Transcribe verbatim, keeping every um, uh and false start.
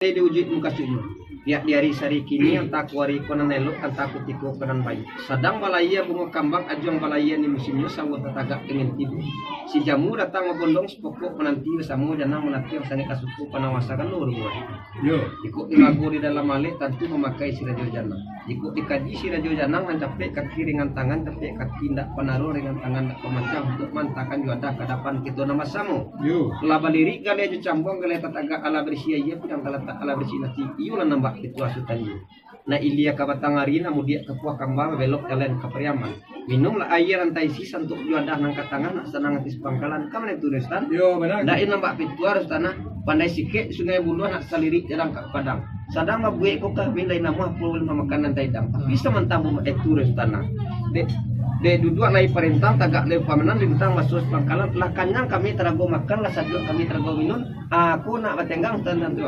Di ujuik mukasuiknyo, pihak di ari sari kini, antah ko ari ko nan elok, antah kutiko ko nan baiak. Sadang balayia bungo kambang, ajuang balayia ni musimnyo, sawo tatagak dingin tibo. Si jamu datang mabondong, si pokok mananti basamo, janang mananti, sangik kasuko, panawasakan lo rumah. Yo. Jikok dilago di dalam alek, tantu mamakai si rajo janang. Jikok dikaji si rajo janang, nan capek kaki ringan tangan, capek kaki ndak panaruah, ringan tangan ndak pamacah, untuak maantakan juadah ka adapan kito nan basamo. Yo. Lah balirik galeh jo cambuang, galeh tatagak alah barisi aia, pidang talatak alah barisi nasi. Iyolah nan bak pituah Sutan Jun. Nak ilia ka batang ari, nak mudiak ka puah kambang, babelok jalan ka Pariaman. Minumlah aia nan taisi, santuak juadah nan ka tangah, nak sanang ati sapangkalan. Ka mano tu, Sutan? Yo, bana. Ndak, nan bak pituah, Sutan, nak pandai sikek Sungai Buluah, nak salirik jalan ka Padang. Sadang babuek ko kami, lain namuah apo mamakan nan taidang. Tapi samantang bumakai tu, Sutan, nak. Dek, dek duduak lai parentang, tagak lai pamanan, lintang basuo sapangkalan. Lah kanyang kami tarago makan, lah sajuak kami tarago minun. Aku nak batenggang, Sutan, tu.